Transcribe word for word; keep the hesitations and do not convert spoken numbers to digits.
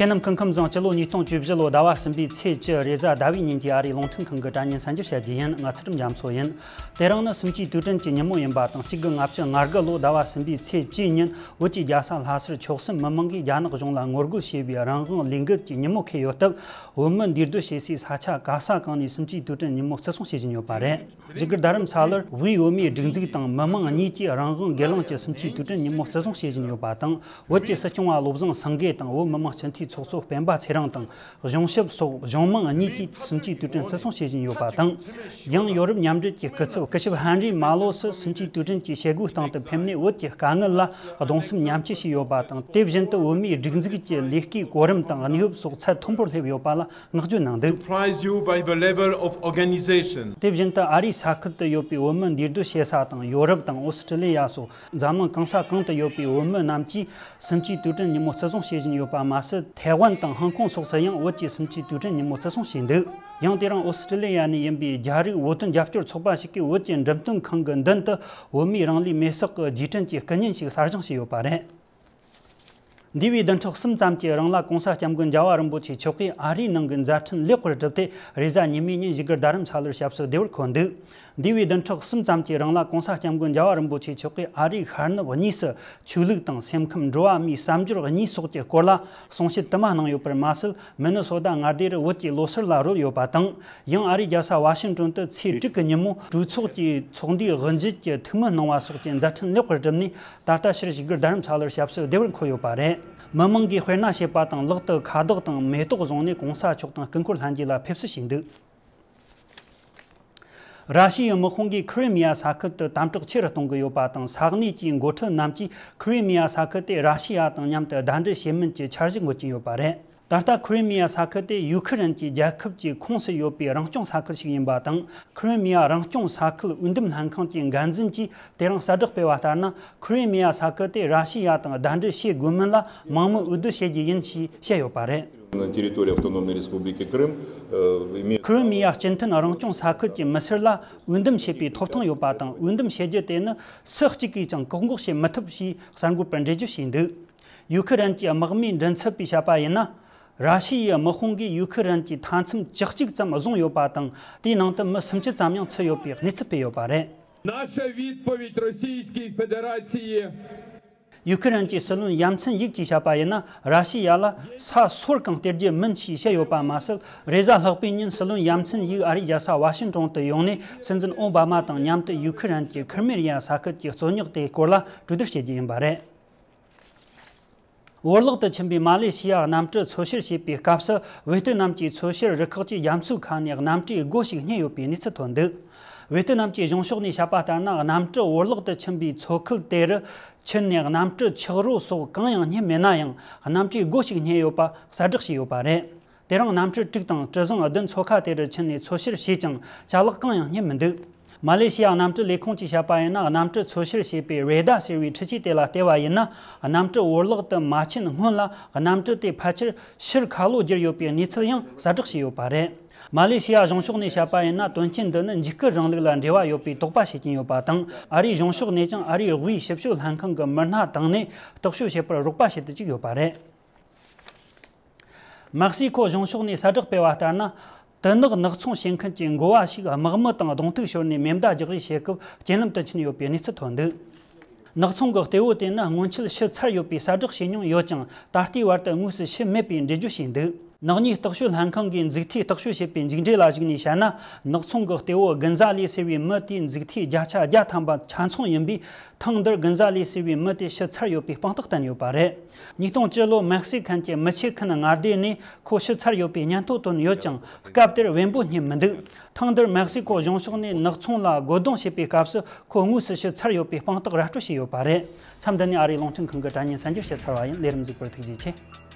ཁྱེད་རྣམས་སྐུ་ཁམས་བཟང་། སྤྱི་ལོ་ཉིས་སྟོང་བཅུ་བཞི་ལོ་ཟླ་བ་གསུམ་པའི་ཚེས་བཅུ་རེས་གཟའ་ཟླ་བའི་ཉིན་གྱི་ཨ་རིའི་རླུང་འཕྲིན་ཁང་གི་དྲ་བརྙན་གསར་འགྱུར་བཤད་རྒྱུ་ཡིན། ང་ཚུལ་ཁྲིམས་རྒྱ་མཚོ་ཡིན། དེ་རིང་ནི་གསུམ་བཅུའི་དུས་དྲན་གྱི་ཉིན་མོ་ཡིན་པ་དང་། གཅིག་དགུ་ལྔ་བཅུ་ང་དགུ་ལོ་ཟླ་བ་གསུམ་པའི་ཚེས་བཅུའི་ཉིན། བོད་ཀྱི་རྒྱལ་ས་ལྷ་སར་ཆོལ་གསུམ་མི་མང་གིས་རྒྱ་ནག་གཞུང་ལ་ངོ་རྒོལ་བྱས་པའི་རང་དབང་ལས་འགུལ་གྱི་ཉིན་མོ་འཁེལ་ཡོད་སྟབས། བོད་མི་འདུས་སྡོད་བྱེད་སའི་ས་ཆ་ག་ས་གང་ནས་གསུམ་བཅུའི་དུས་དྲན་ཉིན་མོ་བརྩི་སྲུང་བྱེད་བཞིན་ཡོད་པ་རེད། བཞུགས་སྒར་རྡ་རམ་ས་ལར་དབུས་བོད་མིའི་སྒྲིག་འཛུགས་དང་མི་མང་གཉིས་ཀྱིས་རང་དབང་སྒེར་ལངས་ཀྱི་གསུམ་བཅུའི་དུས་དྲན་ཉིན་མོ་བརྩི་སྲུང་བྱེད་བཞིན་ཡོད་པ་དང་། བོད་ཀྱི་སྲིད་སྐྱོང་བ་བློ་བཟང་སེང་གེ་དང་བོད་མི་མང་སྤྱི་འཐུས་ཚོགས་གཙོ་སྤེན་པ་ཚེ་རིང་དང་། གཞུང་ཞབས་སོགས་གཞུང་མང་གཉིས་ཀྱིས་གསུམ་བཅུའི་དུས་དྲན་བརྩི་སྲུང་བྱེད་བཞིན་ཡོད་པ་དང་། ཡང་ཡོ་རོབ་མཉམ་འབྲེལ་གྱི་སྐུ་ཚབ་སྐུ་ཞབས་ཧན་རི་མ་ལོ་སི་གསུམ་བཅུའི་དུས་དྲན་གྱི་བྱེད་སྒོའི་སྟེང་དུ་ཕེབས་ནས། བོད་ཀྱི་དཀའ་ངལ་ལ་གདུང་སེམས་མཉམ་སྐྱེད་བྱས་ཡོད་པ་དང་། དེ་བཞིན་དུ་བོད་མིའི་སྒྲིག་འཛུགས་ཀྱི་ལས་ཀའི་གོ་རིམ་དང་གནས་བབ་སོགས་ཚད་མཐོན་པོར་སླེབས་ཡོད་པ་ལ་བསྔགས་བརྗོད་གནང་འདུག། Surprise you by the level of organization. དེ་བཞིན་དུ་ཨ་རིའི་ས་ཁུལ་དུ་ཡོད་པའི་བོད་མི་འདུས་སྡོད་བྱེད་ས་དང་། ཡོ་རོབ་དང་ཨོ་སི་ཀྲི་ལི་ཡ་སོགས་འཛམ་གླིང་གང་ས་གང་དུ་ཡོད་པའི་བོད་མི་རྣམས་ཀྱིས་གསུམ་བཅུའི་དུས་དྲན་ཉིན་མོ་བརྩི་སྲུང་བྱེད་བཞིན་ཡོད་པ་མ་ཟད། ཐའེ་ཝན་དང་ཧོང་ཀོང་སོགས་སུ་ཡང་བོད་ཀྱི་གསུམ་བཅུའི་དུས་དྲན་ཉིན་མོ་བརྩི་སྲུང་བྱས་འདུག། ཡང་དེ་རིང་ཨོ་སི་ཀྲི་ལི་ཡ་ནས་ཡིན་པའི་རྒྱ་རིགས་བོད་དོན་རྒྱབ་སྐྱོར་ཚོགས་པ་ཞིག་གིས་བོད་ཀྱི་འགྲེམས་སྟོན་ཁང་གི་མདུན་དུ་བོད་མིའི་རང་ལུས་མེར་བསྲེགས་ཀྱི་རྗེས་དྲན་གྱི་སྐུ་བརྙན་ཞིག་གསར་བཞེངས་བྱས་ཡོད་པ་རེད། འདས་པའི་བདུན་ཕྲག་གསུམ་ཙམ་གྱི་རིང་ལ་གོང་ས་སྐྱབས་མགོན་རྒྱལ་བ་རིན་པོ་ཆེ་མཆོག་གིས་ཨ་རིའི་ནང་གི་མཛད་འཕྲིན་ལེགས་པར་བསྒྲུབས་ཏེ། རེས་གཟའ་ཉི་མའི་ཉིན་བཞུགས་སྒར་རྡ་རམ་ས་ལར་ཞབས་སོར་བདེ་བར་འཁོད་འདུག། འདས་པའི་བདུན་ཕྲག་གསུམ་ཙམ་གྱི་རིང་ལ་གོང་ས་སྐྱབས་མགོན་རྒྱལ་བ་རིན་པོ་ཆེ་མཆོག་གིས་ཨ་རིའི་ཤར་ནུབ་གཉིས་སུ་ཆོས་ལུགས་དང་སེམས་ཁམས། འགྲོ་བ་མིའི་བསམ་སྦྱོར་གཉིས་སོགས་ཀྱི་སྐོར་ལ་གསུང་བཤད་དུ་མ་གནང་ཡོད་པར་མ་ཟད། མི་ནི་སོ་ད་མངའ་སྡེ་རུ་བོད་ཀྱི་ལོ་གསར་ལ་རོལ་ཡོད་པ་དང་། ཡང་ཨ་རིའི་རྒྱལ་ས་ཝ་ཤིང་ཏོན་དུ་ཚེས་དྲུག་གི་ཉིན་མོ་གྲོས་ཚོགས་ཀྱི་ཚོགས་འདུའི་དབུ་འབྱེད་ཀྱི་ཐུགས་སྨོན་གནང་བ་སོགས་ཀྱི་མཛད་འཕྲིན་ལེགས་པར་བསྒྲུབས་ནས། ད་ལྟ་ཕྱིར་བཞུགས་སྒར་རྡ་རམ་ས་ལར་ཞབས་སོར་བདེ་བར་འཁོད་ཡོད་པ་རེད། མི་མང་གིས་དཔེར་ན་བྱེད་པ་དང་། ལག་ཏུ་ཁ་བཏགས་དང་མེ་ཏོག་བཟུང་ནས་གོང་ས་མཆོག་དང་སྐུ་འཁོར་ལྷན་རྒྱས་ལ་ཕེབས་བསུ་བྱས་འདུག། ར་ཤི་ཡའི་དམག་དཔུང་གིས་ཁི་རི་མི་ཡ་ས་ཁུལ་དུ་དམ་དྲག་ཆེ་རུ་གཏོང་གི་ཡོད་པ་དང་། ས་གནས་ཀྱི་འགོ་ཁྲིད་རྣམས་ཀྱིས་ཁི་རི་མི་ཡ་ས་ཁུལ་དེ་ར་ཤི་ཡ་དང་མཉམ་དུ་ཟླ་འདྲེ་བྱེད་མིན་གྱི་འཆར་གཞི་འགོད་ཀྱིན་ཡོད་པ་རེད། ད་ལྟ་ཁི་རི་མི་ཡ་ས་ཁུལ་དེ་ཡུ་ཁི་རན་གྱི་རྒྱལ་ཁབ་ཀྱི་ཁོངས་སུ་ཡོད་པའི་རང་སྐྱོང་ས་ཁུལ་ཞིག་ཡིན་པ་དང་། ཁི་རི་མི་ཡ་རང་སྐྱོང་ས་ཁུལ་འོས་འདེམས་ལྷན་ཁང་གི་འགན་འཛིན་གྱིས་དེ་རིང་གསལ་བསྒྲགས་སྤེལ་བ་ལྟར་ན། ཁི་རི་མི་ཡ་ས་ཁུལ་དེ་ར་ཤི་ཡ་དང་ཟླ་འདྲེ་བྱེད་དགོས་མིན་ལ་མང་མོས་འོས་བསྡུ་བྱེད་རྒྱུ་ཡིན་ཞེས་བཤད་ཡོད་པ་རེད། На территории Автономной Республики Крым, э, имеет ཁི་རི་མི་ཡ་སྤྱི་མཐུན་རང་སྐྱོང་ས་ཁུལ་གྱི་མི་སེར་ལ་འོས་འདེམས་བྱེད་པའི་ཐོབ་ཐང་ཡོད་པ་དང་། འོས་འདེམས་བྱེད་རྒྱུ་དེ་ནི་སུ་གཅིག་གིས་ཀྱང་བཀག་འགོག་བྱེད་མི་ཐུབ་ཞེས་གསར་འགོད་པར་འགྲེལ་བརྗོད་བྱས་འདུག། ཡུ་ཁི་རན་གྱི་དམག་མིའི་མགྲིན་ཚབ་པས་བཤད་པ་ཡིན་ན། ར་ཤི་ཡའི་དམག་དཔུང་གིས་ཡུ་ཁི་རན་གྱི་མཐའ་མཚམས་བཅུ་གཅིག་ཙམ་བཟུང་ཡོད་པ་དང་། དེའི་ནང་དུ་མི་སུམ་ཅུ་ཙམ་ཡང་ཚུད་ཡོད་པའི་གནས་ཚུལ་སྤེལ་ཡོད་པ་རེད། Наша відповідь Російській Федерації. ཡུ་ཁི་རན་གྱི་སྲིད་བློན་ཡ་མཚན་ཡིག་གིས་བཤད་པ་ཡིན་ན། ར་ཤི་ཡ་ལ་ས་སོར་གང་སྟེར་རྒྱུ་མིན་ཞེས་བཤད་ཡོད་པ་མ་ཟད། རེས་གཟའ་ལྷག་པའི་ཉིན་སྲིད་བློན་ཡ་མཚན་ཡིག་ཨ་རིའི་རྒྱལ་ས་ཝ་ཤིང་ཏོན་དུ་ཡོང་ནས། སྲིད་འཛིན་ཨོ་བྷ་མ་དང་མཉམ་དུ་ཡུ་ཁི་རན་གྱི་ཁི་རི་མི་ཡ་ས་ཁུལ་གྱི་རྩོད་རྙོག་དེའི་སྐོར་ལ་གྲོས་བསྡུར་བྱེད་རྒྱུ་ཡིན་པ་རེད། བོར་བརླག་ཏུ་ཕྱིན་པའི་མ་ལེ་ཤི་ཡ་གནམ་གྲུ་འཚོལ་བཤེར་བྱེད་པའི་སྐབས་སུ། བེ་ཏི་ནམ་གྱི་འཚོལ་བཤེར་རུ་ཁག་གིས་རྒྱ་མཚོའི་ཁ་ནས་གནམ་གྲུའི་སྒོ་ཞིག་རྙེད་ཡོད་པའི་གནས་ཚུལ་ཐོན་འདུག། བེ་ཏི་ནམ་གྱི་གཞུང་ཕྱོགས་ནས་བཤད་པ་ལྟར་ན། གནམ་གྲུ་བོར་བརླག་ཏུ་ཕྱིན་པའི་མཚོ་ཁུལ་དེ་རུ་ཕྱིན་ནས་གནམ་གྲུ་ཆག་རོ་སོགས་གང་ཡང་རྙེད་མེད་ན་ཡང་། གནམ་གྲུའི་སྒོ་ཞིག་རྙེད་ཡོད་པ་གསལ་བསྒྲགས་བྱས་ཡོད་པ་རེད། དེ་རིང་གནམ་གྲུ་དྲུག་དང་གྲུ་གཟིངས་བདུན་མཚོ་ཁ་དེ་རུ་ཕྱིན་ནས་འཚོལ་བཤེར་བྱས་ཀྱང་ཅ་ལག་གང་ཡང་རྙེད་མི་འདུག། མ་ལེ་ཤི་ཡ་གནམ་གྲུ་ལས་ཁུངས་ཀྱིས་བཤད་པ་ཡིན་ན། གནམ་གྲུ་འཚོལ་བཤེར་བྱེད་པའི་རེ་ཌར་ཟེར་བའི་འཕྲུལ་ཆས་དེ་ལ་བལྟས་པ་ཡིན་ན། གནམ་གྲུ་བོར་བརླག་ཏུ་མ་ཕྱིན་སྔོན་ལ་གནམ་གྲུ་དེ་ཕལ་ཆེར་ཕྱིར་ཁ་ལོ་བསྒྱུར་ཡོད་པའི་གནས་ཚུལ་ཡང་གསལ་བསྒྲགས་བྱས་ཡོད་པ་རེད། མ་ལེ་ཤི་ཡ་གཞུང་ཕྱོགས་ནས་བཤད་པ་ཡིན་ན། དོན་རྐྱེན་འདི་ནི་འཇིགས་སྐུལ་རིང་ལུགས་ལ་འབྲེལ་བ་ཡོད་པའི་དོགས་པ་བྱེད་ཀྱིན་ཡོད་པ་དང་། ཨ་རིའི་གཞུང་ཕྱོགས་ནས་ཀྱང་ཨ་རིའི་དབུས་ཞིབ་དཔྱོད་ལྷན་ཁང་གི་མི་སྣ་དང་ནས་རྟོག་དཔྱོད་བྱེད་པར་རོགས་པ་བྱེད་དུ་བཅུག་ཡོད་པ་རེད། མེག་སི་ཁོ་གཞུང་ཕྱོགས་ནས་གསལ་བསྒྲགས་སྤེལ་བ་ལྟར་ན། དུད་ནག་ནག་ཚོང་བྱེད་མཁན་གྱི་འགོ་བ་ཞིག་དམག་མི་དང་གདོང་ཐུག་ཤོར་ནས་མེ་མདའ་རྒྱག་རེས་བྱེད་སྐབས་རྐྱེན་ལམ་དུ་ཕྱིན་ཡོད་པའི་གནས་ཚུལ་ཐོན་འདུག། ནག་ཚོང་གི་གཏེ་བོ་དེ་ནི་སྔོན་ཆད་ཕྱི་ཚར་ཡོད་པའི་གསལ་བསྒྲགས་བྱས་མྱོང་ཡོད་ཀྱང་། ད་ལྟའི་བར་དུ་དངོས་སུ་ཕྱི་མེད་པའི་འགྲེལ་བརྗོད་བྱས་འདུག། ནག་ཉེས་རྟོག་དཔྱོད་ལྷན་ཁང་གིས་མཛུབ་ཐེལ་རྟོག་དཔྱོད་བྱས་པའི་མཇུག་འབྲས་ལ་གཞིགས་ནས་བཤད་ན། ནག་ཚོང་གི་གཏེ་བོ་གུན་ཟ་ལེ་ཟེར་བའི་མི་དེའི་མཛུབ་ཐེལ་བརྒྱ་ཆ་བརྒྱ་ཐམ་པ་ཆ་ཚང་ཡིན་པས། ཐེངས་འདིར་གུན་ཟ་ལེ་ཟེར་བའི་མི་དེ་ཕྱི་ཚར་ཡོད་པའི་དཔང་རྟགས་བསྟན་ཡོད་པ་རེད། ཉིས་སྟོང་བཅུ་ལོར་མེག་སི་ཁན་གྱི་མི་ཆེ་ཁན་མངའ་སྡེ་ནས་ཁོ་ཕྱི་ཚར་ཡོད་པའི་སྙན་ཐོ་ཐོན་ཡོད་ཀྱང་། སྐབས་དེར་བེམ་པོ་རྙེད་མི་འདུག། ཐེངས་འདིར་མེག་སི་ཁོ་གཞུང་ཕྱོགས་ནས་ནག་ཚོང་ལ་རྒོལ་རྡུང་བྱེད་པའི་སྐབས་སུ་ཁོ་དངོས་སུ་ཕྱི་ཚར་ཡོད་པའི་དཔང་རྟགས་ར་སྤྲོད་བྱས་ཡོད་པ་རེད། མཚམས་འདི་ནས་ཨ་རིའི་རླུང་འཕྲིན་ཁང་གི་དྲ་བརྙན་གསར་འགྱུར་ཞིབ་ཚར་བ་ཡིན། ལས་རིམ་གཟིགས་པར་ཐུགས་རྗེ་ཆེ།